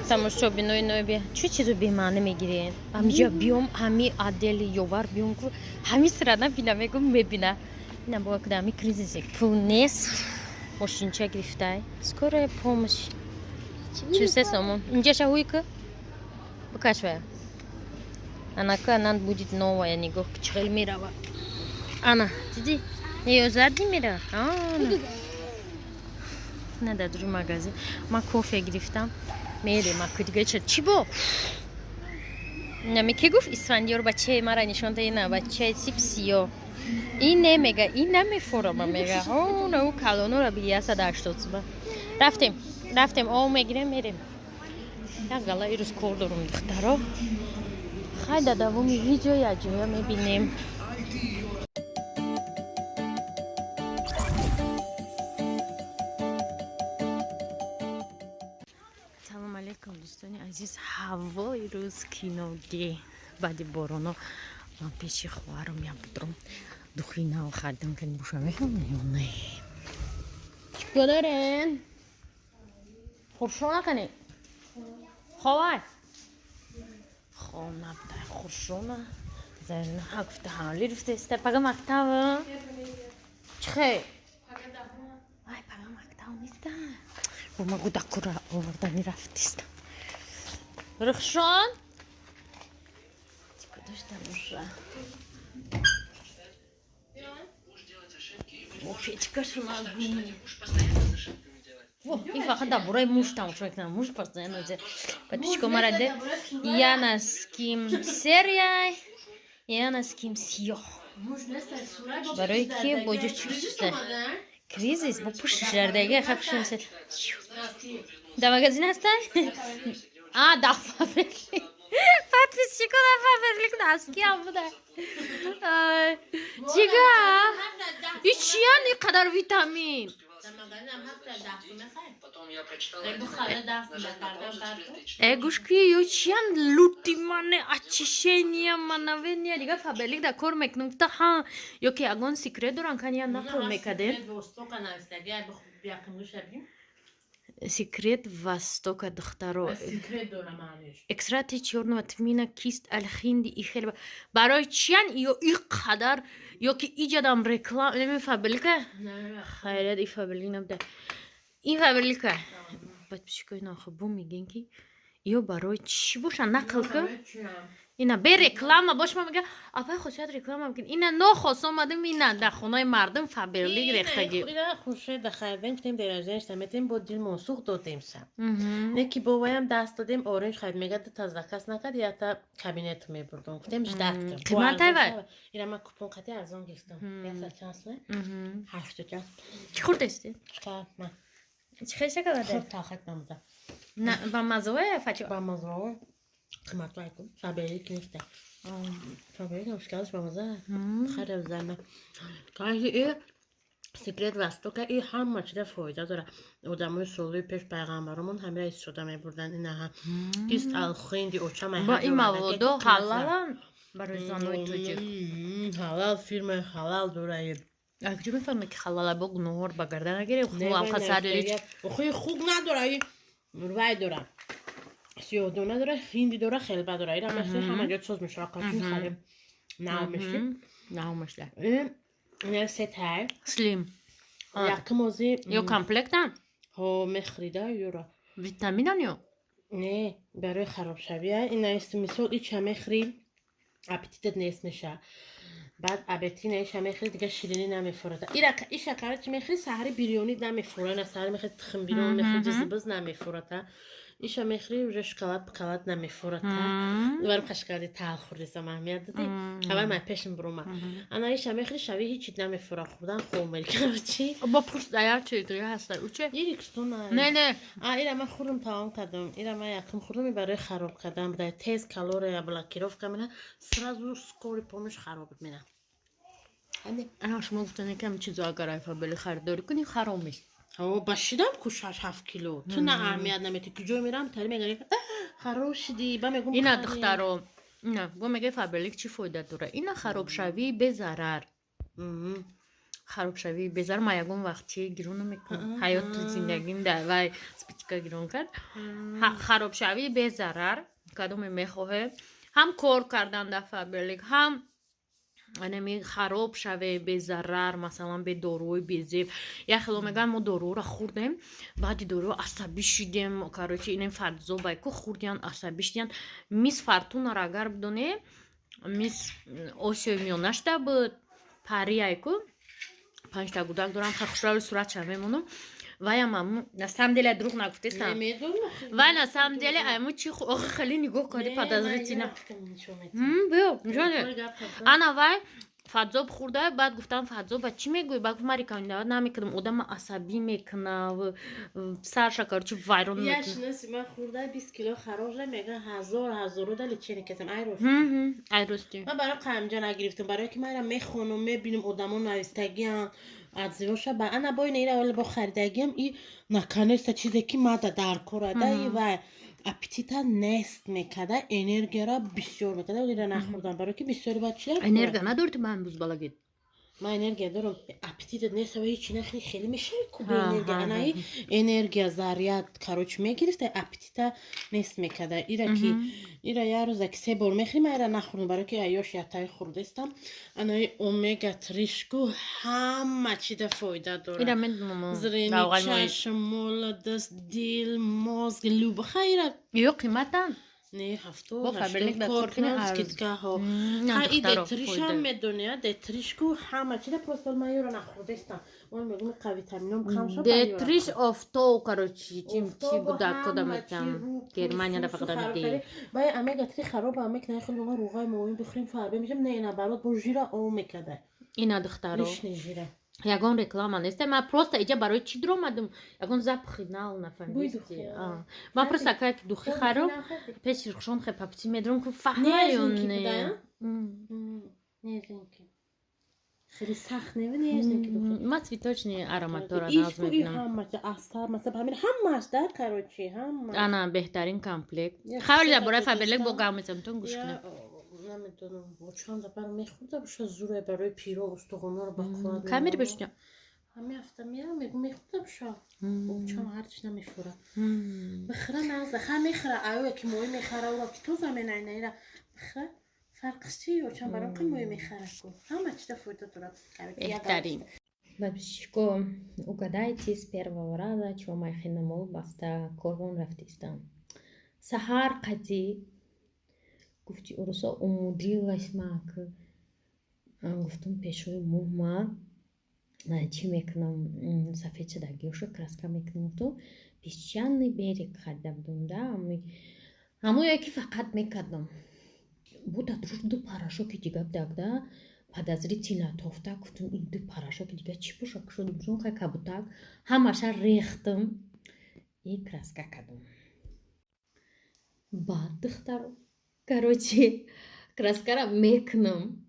Тамошобинои ноби, чӣ чизо бемаънӣ мегирен? Ҳамиҷа биём, ҳами отдели ёвар биём, ку ҳами сира набина, мегум, мебина. Ина бо куда ҳами кризисе, пул нест, мошинча гирифтай. Скорая помощь. 43 сомон. Инҷаша ҳуй ку? Бикашвая. Анака она будет новая, нигоҳ, чӣ хел мерава. Ана, дидӣ? Не, ё задний мерава? Ана. На, дар дури магазин. Ман кофе гирифтам. Мерем, аку дига ча чӣ бо? Нами ки гуфт Исфандиёр бачаи мара нишон да, ина бачаи сипсиё. Ин не мега, ин намефурама мега. О, на, ӯ калонора биги 180 суба. Рафтем, рафтем, об мегирем, мерем. Як гала ирӯз кор дорум, духтаро. Хай, дар давоми видео якҷоя мебинем. Салом алейкум, дӯстони азиз. Ҳавои рӯз киноги баъди бороно. Ман пеши хоҳарам як будром, духи нав харидам, ки буша мехӯрам ё не. Чикор дорен? Хуршо накунӣ? Ховай? Хоб набуда, хуршона. Зарина гуфта ҳавли рафтеста. Пага мактаб? Чӣ хел? Ай, пага мактаб неста. Бо ма гудакура овардани рафтистам. Рухшон? Чикор дошта боша? О, печкашу нагу. Во, ин фақат дар бораи муш тамошо мекунам. Муш постоянно зе. Подписчико мара де. Я носким серияй, я носким сиёҳ. Барои ки боҷо чӣ шуда? Кризис, бо пушти шардаги ха пушти. Дар магазин ҳастай? А, дар Фаберлик. Подписчико дар Фаберлик носкиам буда. Ай, чига? И чиян ин қадар витамин? Потом я прочитала нажать на паузу, теперь ты читаешь. Э, гӯш ки, ё чиян лути мане очищения мановения дига Фаберлик да кор мекунам, гуфта ҳа, ё ки ягон секрет доран, кани я нақл мекардем. Секрет Востока, духтаро. Экстракты чёрного тмина, кист алхинди и хелба. Барои чиян ё и қадар, ё ки иҷадам реклама неми Фаберлика? Хайрият, и Фаберлик набуда. Ин Фаберлика. Подписчикои нохуб мегӯен, ки ё барои чӣ бошанд, нақл кун. Ина бе реклама бош, ма мега апай хосият реклама мекун. Ина нохост омадем, ина дар хонаи мардум Фаберлик рехтагӣ. Хуршеда харидем, гуфтем день метем, бо дилмон сӯхт, додемша. Не ки боваям даст додем, оранж харид, мега дута заказ накард, ята кабинет мебурдум. Гуфтем ждать кун. Қиматай вай? Ира ман купон қати арзон гирифтам. Яса чанд сум? 80. Чӣ хӯрдасти? Шоколад ма. Чӣ хел шоколад? Худ талхак намуда. На, ба маззое фачо? Ба маззо. Қимату айку. Фаберлик неста. Фаберлик шоколадаш ба мазза. Харав зама. Кайи и секрет Востока и ҳама чиза фоида дора. Одамои солои пеш пайғамбаромон ҳамира истифода мебурданд. Инаҳа кист алхинди очамай. Ба ин маводо ҳалалан барои занои тоҷик? Ҳалал, фирмаи ҳалал дора. А куҷо мефаҳме, ки ҳалала? Бо гуноҳор ба гардан нагирем, хасарилич. Охи, хуг надора, вай дора. Сиёҳдона дора, ҳинди дора, хелба дора. Ира мехӯри, ҳама ҷо соз мешава, қашин харем. Нав мешли. Нав мешли. Не, сетай. Слим. Якум ози Ё комплектан? Ҳо, мехӯрида ёра. Витаминан ё? Не, барои харобшавия. Ина мисол ича мехӯри, аппетитат нест меша. Баъд абетина иша мехӯри, дига ширинӣ намефурад. Ира иша короче мехӯри, саҳари бирёнӣ намефура, на саҳари мехӯри тухм бирён мехӯри, ҷизбиз намефурата. Иша мехӯри, уже шоколад пкалад намефурата. Варм шоколади талх хӯрдесам, аҳамият додӣ? Аввал ман пешам биромад. Ана иша мехӯри, шави ҳичи намефура, хӯрдан хомел, короче. Бо пурс даяр чи дига ҳаста? Уче? Ирикстона. Не, не. А, ира ман хӯрдам, тамом кардам. Ира ман якум хӯрдам, барои хароб кардан буда. Тез калория блокировка мена, сразу скорый помощь хароб мена. Ана шумо гуфтане, ки ҳам чизо агар ай Фаберлик харидорӣ кунӣ, хароб мешавад. О, башидам ку 6-7 кило. Ту на аҳамият наметӣ. Куҷо мерам, тари мегари хароб шидӣ. Ба мегум. Ина духтаро, ина бо мега Фаберлик чӣ фоида дора? Ина харобшавии безарар. Харобшавии безар ма ягон вақт чи гирон намекунам. Ҳаёту зиндагим дар вай спичка гирон кард. Харобшавии безарар кадоме мехоҳе, ҳам кор кардан дар Фаберлик, ҳам анами хароб шаве безарар, масалан, бе доруи безеб. Як хело мегӯянд, мо доруро хӯрдем, баъди доруро асабӣ шидем. Короче, инем фарзо байку хӯрдиян, асабӣ шидиян. Мисс Фортунаро агар бидоне, мисс Осиёи Миёна шуда буд, парияйку, панҷта гудак дорам, хушрави суратша мемонам. Ваям аму, на самом деле, дурӯғ нагуфтестам, вай на самом деле айму чи охи хеле нигоҳ карди подозрительно. Биё, ана вай фадзоб хӯрда, баъд гуфтам: «Фадзоба чӣ мегӯӣ?» Баъд гуфт: «Ман рекомендовать намекунам, одама асабӣ мекуна, сарша, короче, вайрон мекуна». Яшнаси ман хӯрда, 20 кило хароб шуда, мега ҳазор ҳазоро да лечение кардам, ай рост. Ай рости. Ман барои қаямҷа нагирифтам, барое ки ман ира мехонам, мебинам, одамо навистагиам, отзывоша ба ана бо ина ира вале бо харидагиам и наконец-то чизе ки мада дар корада и вай аппетита нест мекарда, энергияро бисёр мекарда. Ира нахӯрдам, барое ки бисёри баъд чи Энергия надори ту, ман бузбалагид. Ман энергия дорам, аппетитат нест, ва ҳечи нахӯри, хеле мешавӣ ку бе энергия. Анаи энергия заряд, короче, мегирифта, аппетита нест мекарда. Ира ки ира як рӯза ки се бор мехӯри, ман ира нахӯрдам, барое ки аёш яктаи хӯрдестам. Анаи омега тришку ҳама чида фоида дорад. Ира медонам. Зрение, чашм, молодость, дил, мозг, люб хайра. Ё қиматан? Не, 70-80 скидкаҳо. И детришам медони, детришку ҳама чида, просто ман ёро нахӯрдестам. Ман мегӯм, қа витамином кам шуд. Детриш офтов, короче, чим чи буда, кода метам Германияда фақат ами. Бай омега 3 хароб мекунад, хеле мегӯянд, рӯғаи моҳӣ бихӯрем, фарбе мешавем. Не, наоборот, бо жира об мекарда. Ина, духтаро. Лишний жира. Ягон реклама нест, ман просто иҷа барои чӣ дуромадам, ягон запахи нал нафаҳмидисти. Ман просто акая ки духи хароб пеши рухшон хе папти медурам ку фаҳмаю не. Хеле сахт не, нежненький духи. Ман цветочный ароматора наз мебинам. Ҳама асар, масалан, ҳамин ҳамааш да, короче, ҳама. Ана, беҳтарин комплект. Хавли дар бораи Фаберлик бо гап мезанам, тун гӯш кунед. Намедонам, бо чанд нафар мехӯрда боша, зуре барои пиро, устухонҳоро ба қувват. Камери бешуня. Ҳамин ҳафта меям, мегӯ, мехӯрда боша, чам ҳарчи намефӯра, бихӯра нағза, ха мехӯра, аюе ки моҳӣ мехара, ура ки тоза менайнаира бихӯра, фарқш чи? Ё чам баром ки моҳӣ мехара ку, ҳама чида фоида дорад. Беҳтарин. Бабушко, угадайте с первого раза, чё майхинамол баста корвон рафтистам. Саҳар қадӣ гуфти урусо умудрилась, мак гуфтум, пешои муҳма чӣ мекунам, сафед шудагиёшо краска мекунам. Гуфтум, «Песчаный берег» харида будум да, ҳамое ки фақат мекардам буда ду порошоки дига будак да, подозрительно тофта. Гуфтум, ин ду порошоки дига чӣ боша? Кушодум, чун хай кабутак ҳамаша рехтам и краска кардам. Баъд, духтаро, короче, краскара мекунам,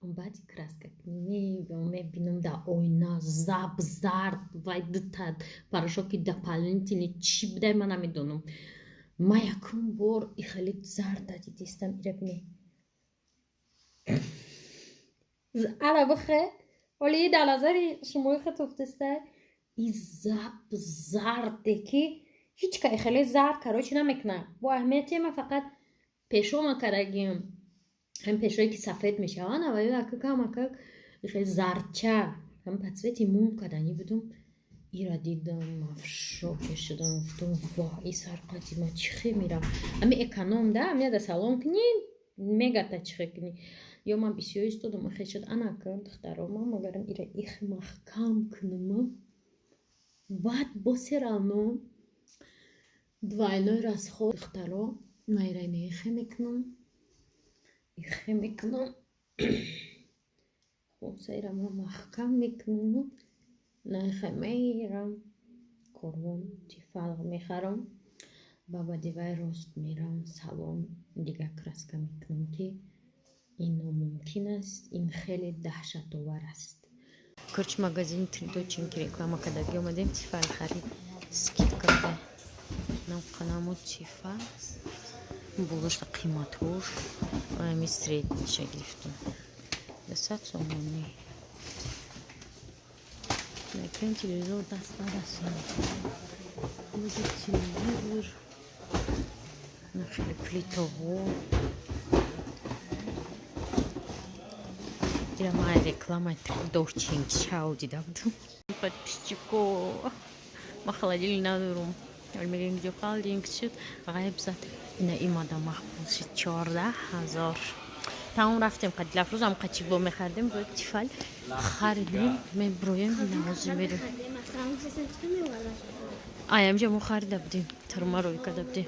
баъди краска мебинам дар оина заб зард, вай дута порошоки дополнительный чӣ будай, ман намедонам. Ман якум бор и хеле зарда дидистам. Ира бине, ара бихе, оли дар назари шумои хатофтеста, и заб зарде ки ҳеҷ ка хеле зард, короче, намекунад. Бо аҳамияти ман фақат пешома кардагим, ҳам пешое ки сафед мешаванд, аввали акакамакак хеле зардча, ҳам по цвети мум кардани будум. Ира дидам, ма в шоке шудам. Гуфтам: «Ва, и сарқати ма чӣ хе мирам?» Ами эконом да, амияда салон кунӣ, мегата чӣ хе кунӣ. Ё ман бисёр истодам, хе шуд. Анака, духтаро, ман магарам ира их маҳкам кунам, баъд бо все равно двойной расход. Духтаро, ман ира ихе мекунам, ихе мекунам, хулоса, ира ман маҳкам мекунам, наихе меирам корвон, тифал мехарам, ба баъди вай рост мерам салон, дига краска мекунам, ки ин номумкин аст, ин хеле даҳшатовар аст. Короче, магазини Три доченьки реклама кардагӣ омадем, тифал харид, скидка буда. Намқанаму тифал болошта, қиматҳош ами средниша гирифтум, 200 сомонӣ. Фикрам, телевизор даст нарасонад. Телевизор, хеле плитаҳо. Ира ман реклама дорчинчао дида будам. Подписчико, ма холодильник надорум. Вале мегӯем, ҷо холодильник шуд, ғайб зад. Ина имада мақбул шуд, 14 000. Тамом, рафтем. Қад Дилафрӯзам қачи бо мехардем, бо Тифал харидем, меброем, навози мерем. Ай, амҷа мо харида будем, тарума рӯй карда будем.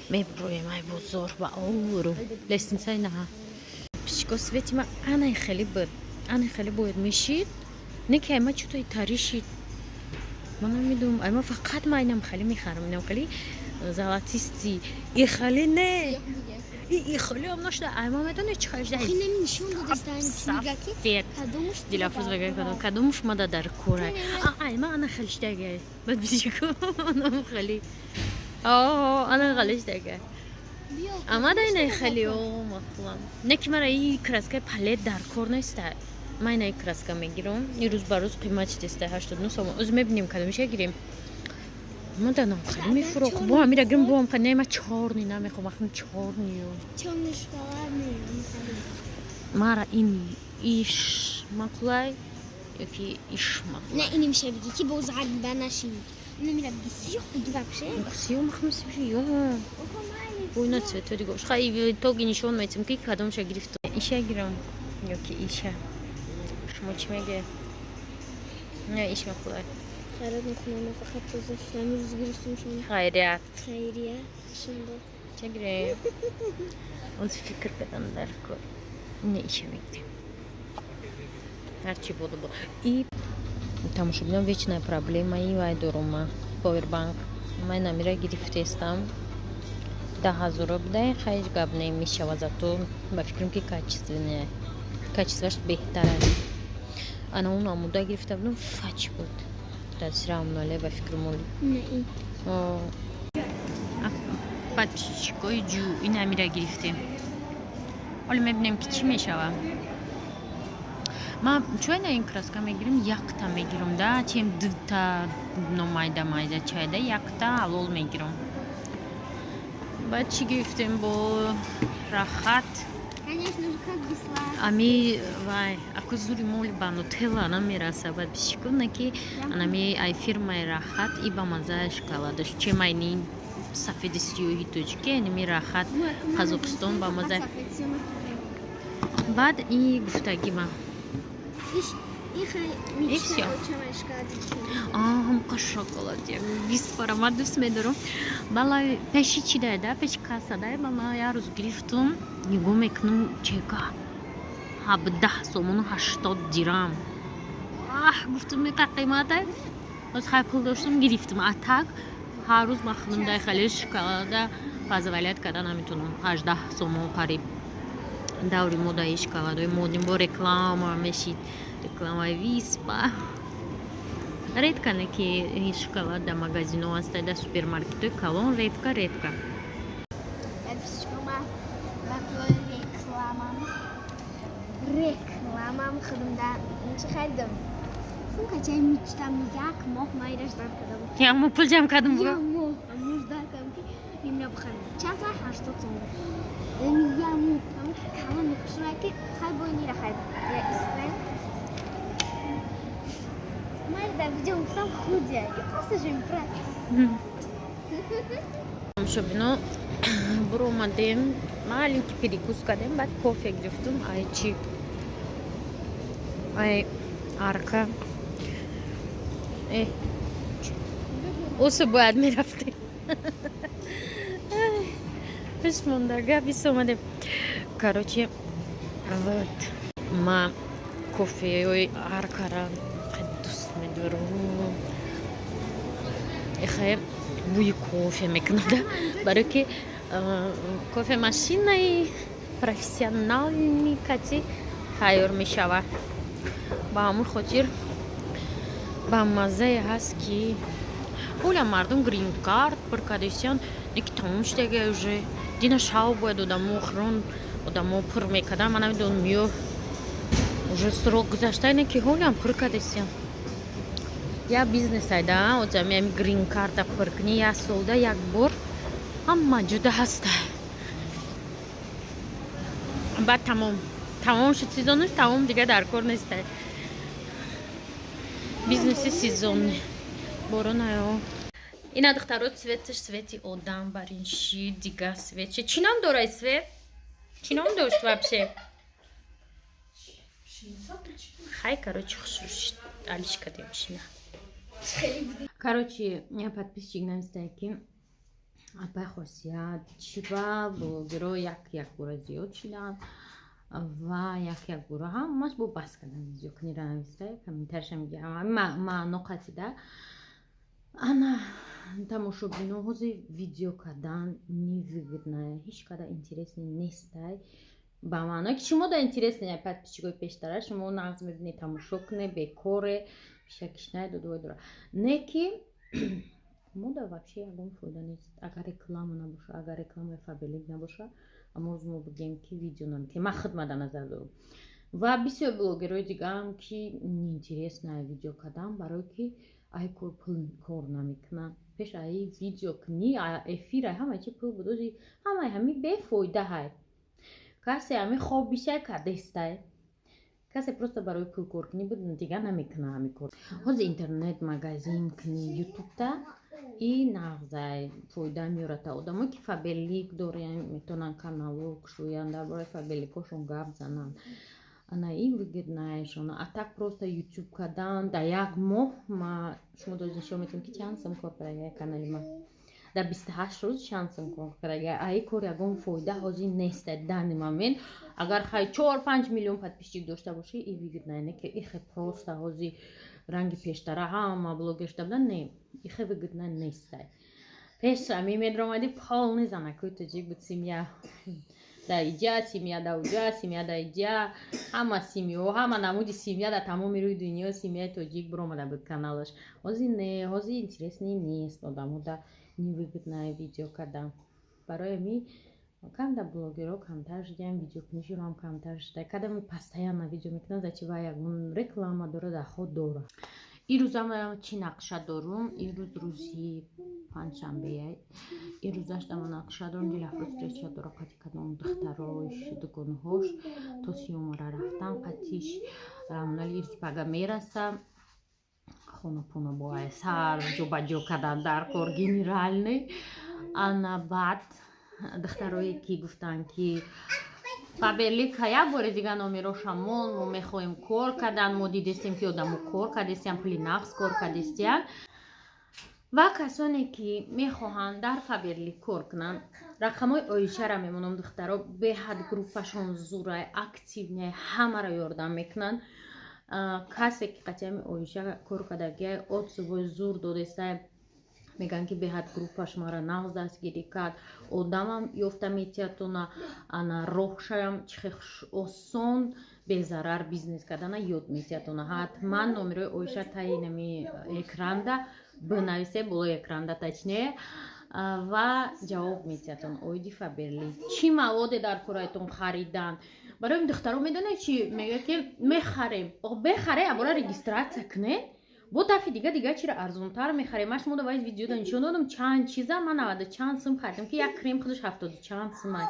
Меброем ай бозор ба ору лестницаи наҳа. Пичко, свети ма анай хеле буд, анай хеле бояд мешид, не ки ай ма чуто тари шид, ман намедонам. Ай ма фақат ма инам хеле мехарам, инам хеле золотистый и хеле не и хеле ам нашуда. Ай ма медони чӣ хеле шуда? Сафед. Дилафрӯз мегӯяд, кадом кадомуш мада дар кора. Ай ма ана хеле шудагай, бад бисико анам хеле, ана хеле шудагай. Амада инаи хеле о мақулам, не ки мара и краскаи палет дар кор неста. Ман инаи краска мегирам, и рӯз ба рӯз қимат шидеста, 89 сомон. Оз мебинем, кадомиша гирем. Маданам хеле мефурох, бо ҳамира гирем, бо ҳам не, ма чёрный намехоҳам, ахм чёрныю. Мара ин иш мақулай ёки иш мақулай? Не, иним бигӣ, ки боз ғарбида нашин. Намира бигӣ, сиёҳ бигӣ вообще. Сиёҳ махм сиёҳ. Буйна цветҳо диго. Хай, тоги нишон метим, ки кадомша гирифтам. Иша гирам ёки иша? Шумо чӣ мегӯед? Не, иш мақулай. Хайрат мекунам, ма фақат тоза шудам, рӯз гирифтам шумо. Хайрият. Хайрия шунда. Чӣ гирем? Оз фикр кардам, дар кор. Не, иша мегирем. Ҳарчи буду бо. И тамошобинон, вечная проблема и вай дорум ма. Повербанк. Ман намира гирифтестам. 10 000 буда, хайҷ гап не мешава, зато ба фикрам, ки качественная. Качествоаш беҳтар аст. Ана он амуда гирифта будам, фач буд. Тасирамнале ба фикрам оли. Не, ин. Подписчикои ҷу, ин амира гирифтем. Ҳоло мебинем, ки чӣ мешава. Ман чун ина ин краска мегирем, якта мегирам да, чем дута номайда майда чайда, якта ҳалол мегирам. Баъд чӣ гирифтем бо Рахат? Конечно же, как без сладкого. Ами вай, аку зури моли ба Нутелла намераса, подписчико, ки анами ай фирмаи Рахат и ба маззаи шоколадаш, чем айни сафеди сиёҳи тоҷики, аними Рахат Қазоқистон ба мазза. Баъд и гуфтагима. И всё. Ҳамқа шоколад виспара ма дӯст медорам. Бала пеши чи дай да, пеши касса дай, ба ма як рӯз гирифтум, нигоҳ мекунам, чека 17 сомону 80 дирам. Аҳ, гуфтум, иқа қимата. Боз хай, пул доштам, гирифтум. А так ҳар рӯз ман худам дай хеле шоколада позволять карда наметавонам. 18 сомон қариб. Даври модаи шоколадои модим бо реклама мешид, рекламаи Виспа. Редко не ки ин шоколад дар магазинҳо ҳаста, дар супермаркетҳои калон редко, редко. Подписчико, ма рекламам худам чӣ харидам? Сумкачаи мечтам, як моҳ майра ждать кардам. Як моҳ пул ҷамъ кардам. Як моҳ аммо ждать кардам, ки имна бихарам. Чанд сар? 80 сомон. Як моҳ калон мехушам, ки хай, бо инира харидам. Я истаем. Майра дар видео гуфтам худя. И просто же брат. Тамошобино, буромадем, маленький перекус кардем, баъд кофе гирифтум. Ай чи, ай Арка. Э, усу бояд мерафтем, пеш монда гап, бис омадем. Короче, вот ма кофеи Аркара дӯст медорам. Эхе, бӯи кофе мекунада, барое ки кофемашинаи профессиональный кати тайёр мешавад. Ба ҳамон хотир ба маззае ҳаст, ки пуля мардум грин-карт пур кардисиян, ки тамом шудага уже. Дина шав бояд одамо, охирон одамо пур мекардан. Ман намедонам, ё Уже срок гузашта, ина ки ҳолиам пур кардестиям. Я бизнес айда, озами ами грин карта пур кунӣ, як солда як бор ҳама ҷуда ҳаста. Баъд тамом. Тамом шуд сезонаш, тамом, дига дар кор нестай. Бизнеси сезонный. Боронаё. Ина, духтаро, цветаш цвети одам барин ши, дига цвет. Чӣ ном дорай цвет? Чӣ ном дошт вообще? Хай, короче, хушрӯ алиш кардем шина. Короче, я подписчик навистае, ки апай Хосият, чиба блогеро як як бора зиёд шиданд ва як як бора ҳамаш бо бас кардан видео кунира навистае. Комментарияша мегирам, маъно қатида. Ана, тамошобино, ҳозир видео кардан невыгодно, ҳеҷ када интересный нестай. Ба маъное ки шумо да интересный, подписчикои пештара, шумо нағз мебинед, тамошо кунед, бекоре пишакишнай додувой дора. Не ки мода вообще ягон фоида нест, агар реклама набоша, агар рекламаи Фаберлик набоша. Аммо рӯз мо бигем ки видео наметем, ман худма дар назар дорам ва бисёр блогерҳои дигаам, ки неинтересная видео кардан, барое ки ай кор пул кор намекунанд. Пеш ай видео кунӣ, эфир, ай ҳамаи чи пул буд, ози ҳамаи ҳами бефоида ҳай. Касе ҳами хоб бишай кадестай, касе просто барои пул кор кунӣ буд, дига намекуна ҳами кор. Ҳозир интернет магазин кунӣ, ютубта и нағзай, фоида меорад. Одамое ки Фаберлик доранд, метавонанд каналҳо кушоянд, дар бораи Фаберликҳошон гап зананд. Ана, и выгоднаяшон. А так просто ютуб кардан, дар як моҳ ма шумо доз нишон метавонем, ки чанд сум кор карда канали ма дар 28 рӯз, чанд сум кор карда. Аи кор ягон фоида ҳозир нест данный момент. Агар хай 4-5 миллион подписчик дошта бошӣ, и выгодная, не ки ихе просто ҳозир ранги пештара ҳама блогер шуда будан, не, ихе выгодна нестай. Пеш ами медромадӣ, полный занакои тоҷик буд, семья да иҷа, семья да уҷа, семья да иҷа, ҳама семьё, ҳама намуди семья, дар тамоми рӯи дунё семьяи тоҷик биромада буд каналаш. Ҳозир не, ҳозир интересный нест, одамо да невыгодная видео кардан. Барои ами камда блогерҳо камтар шудиям, видеокуниширо камтар шуда. Кадами постоянно видео мекунад, зачи ва ягон реклама дора, доход дора. Ирӯзам чӣ нақша дорум? Ирӯз рӯзи панҷшанбея. Ирӯзаш дама нақша дорум, Дилафрӯз встреча дора қати кадом духтарош, дугонҳош, то сиёмара рафтан қатиш. Рамонали ирӯзи пага мераса. Хонапона бояд сар ҷобаҷо кардан дар кор генеральный. Ана, баъд духтарое ки гуфтанд, ки Фаберлика як бори дига номерошамон, мо мехоҳем кор кардан, мо дидестем, ки одамо кор кардестиян, пули нақс кор кардестиян. Ва касоне ки мехоҳанд дар Фаберлик кор кунанд, рақамҳои Оишара мемонам. Духтаро, беҳад группашон зурай, активный, ҳамаро ёрдам мекунанд. Касе ки қатъиями Оиша кор кардагиай, отзывои зур додестай, мегӯянд, ки беҳад группаш мара нағз дастгирӣ кард, одамам ёфта метиҳатона, ана роҳшаям чихе осон безарар бизнес кардана ёд метиҳатона. Ҳатман номерои Оиша таи нами экранда бинависе, болои экранда точнее, ва ҷавоб метиҳатон оиди Фаберлик, чӣ маводе дар кораятон харидан. Барои духтаро медонед чи мегӯяд, ки мехарем, бехаре, абора регистрация кунед, бо дафъи дига чиро арзонтар мехарем. Ман шумо давай видеода нишон додам, чанд чиза ман наваду чанд сум харидам, ки як крем худаш ҳафтоду чанд сумай.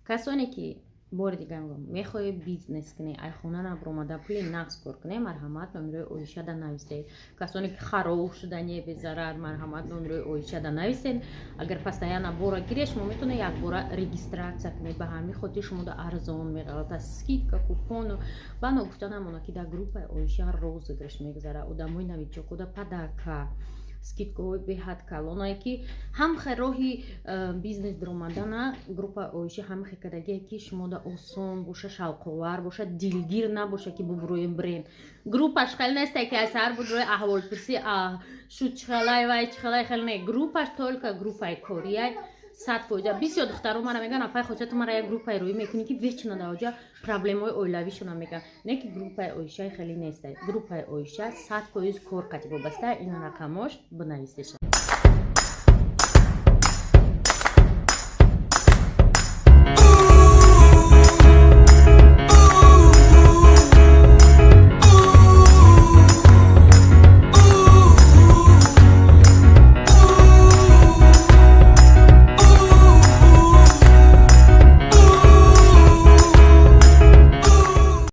Касоне ки, бори дига мегӯям, мехоҳед бизнес кунед, ай хона набуромада пули нақс кор кунед, марҳамат, номерои Оишада нависед. Касоне ки хароб шудане безарар, марҳамат, номерои Оишада нависед. Агар постоянно бора гиред, шумо метавонед якбора регистрация кунед, ба ҳамин хотир шумода арзон меғалата, скидка, купону. Ва ногуфта намонад, ки дар группаи Оиша розыгрыш мегузарад, одамои новичокода подарка, скидкаҳои беҳад калонае, ки ҳамхе роҳи бизнес даромадана группа Оиша ҳамхе кардагие, ки шумода осон боша, шавқовар боша, дилгир набоша, ки бубуроем бренд. Группаш хеле несте, ки аз ҳар будрои аҳволпурсӣ шуд, чихелай вай чихелай, хеле не. Группаш только группаи корияй, 100%. Бисёр духтаро мара мегӯянд: «Апай Хосият, ту мара як группаи рӯӣ мекунӣ, ки вечно дар оҷа проблемаҳои оилавишона мегӯянд». Не ки группаи Оишаи хеле нестай, группаи Оиша 100% кор қати вобаста. Ин рақамош бинависеша.